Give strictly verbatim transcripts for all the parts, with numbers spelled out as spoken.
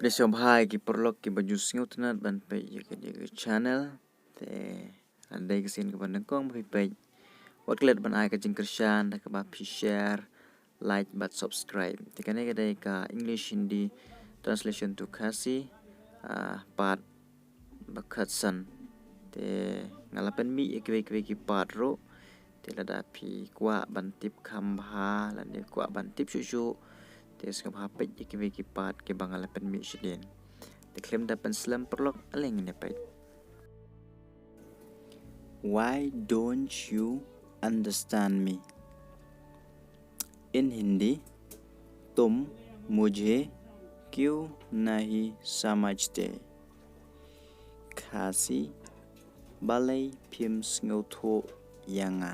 Pdiangsngewbha ïa ki paralok kiba ju sngewtynnat ban peit ïa kane ka channel. Te lada dei ka sien kaba nyngkong ba phi peit, wat klet ban ai ka jingkyrshan da kaba phi share, like bad subscribe. Te kane ka dei ka English Hindi translation to Khasi, ah, part ba khatsan. Te nga la pynmih ïa kiwei kiwei ki part ruh. Te lada phi kwah ban tip kham bha lane kwah ban tip shuh shuh, te sngewbha peit ïa kiwei ki part kiba nga la pynmih shadien. Te khlem da pynslem paralok, ale ngin ïa peit. Why don't you understand me? In Hindi, तुम मुझे क्यों नहीं समझते? Khasi, balei phim sngewthuh ïa nga?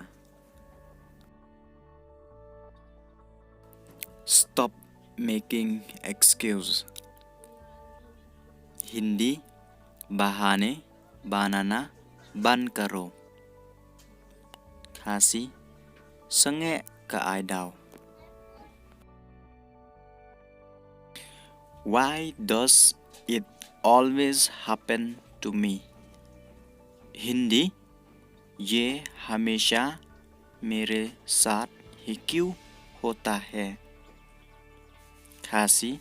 Stop making excuse. Hindi, बहाने बनाना बंद करो। Khasi, sangeh ka ai daw. Why does it always happen to me? Hindi, ये हमेशा मेरे साथ ही क्यों होता है? Khasi,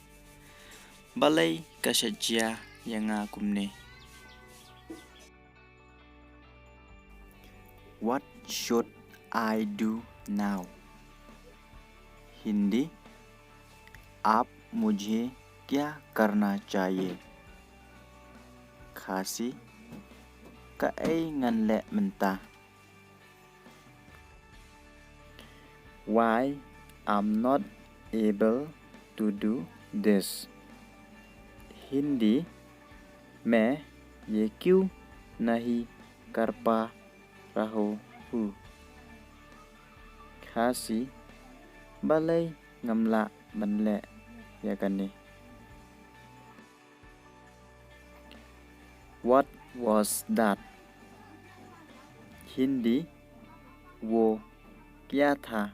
balei ka shah jia ïa nga kumne? What should I do now? Hindi, अब मुझे क्या करना चाहिए? Khasi, kaei ngan leh mynta? Why I'm not able to do this? Hindi, मैं ये क्यों नहीं कर पा रहा हूँ? Khasi, balei ngam lah ban leh ïa kane? What was that? Hindi, वो क्या था?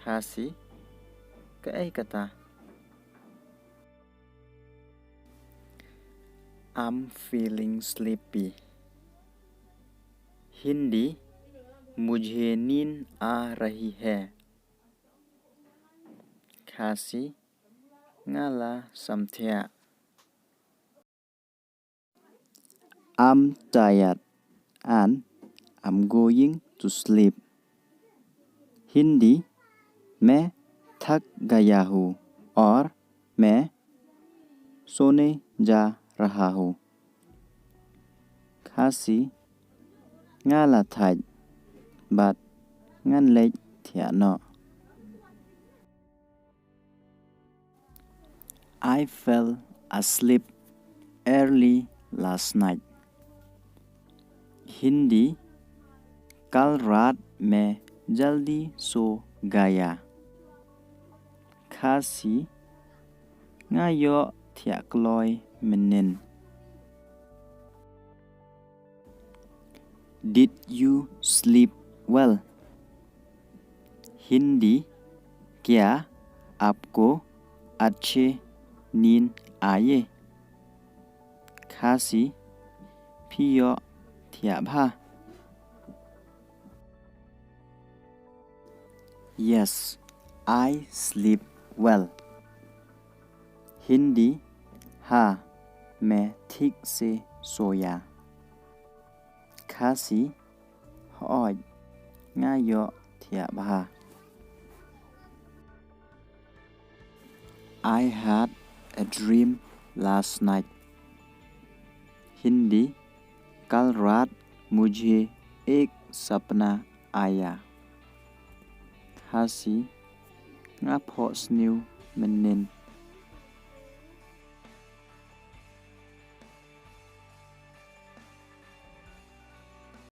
Khasi, kaei kata? I'm feeling sleepy. Hindi, मुझे नींद आ रही है। Khasi, nga la samthiah. I'm tired and I'm going to sleep. Hindi, मैं थक गया हूँ और मैं सोने जा रहा हूँ। Khasi, nga la thait bad ngan leit thiah noh. I fell asleep early last night. Hindi, कल रात मैं जल्दी सो गया। Khasi, nga ïoh thiah kloi mynnin. Did you sleep well? Hindi, क्या आपको अच्छे नींद आए? Khasi, phi ïoh thiah bha? Yes, I sleep well. Hindi, हाँ, मैं ठीक से सोया। Khasi, hooid, nga ïoh thiah bha. I had a dream last night. Hindi, कल रात मुझे एक सपना आया। Khasi, nga phohsniew mynnin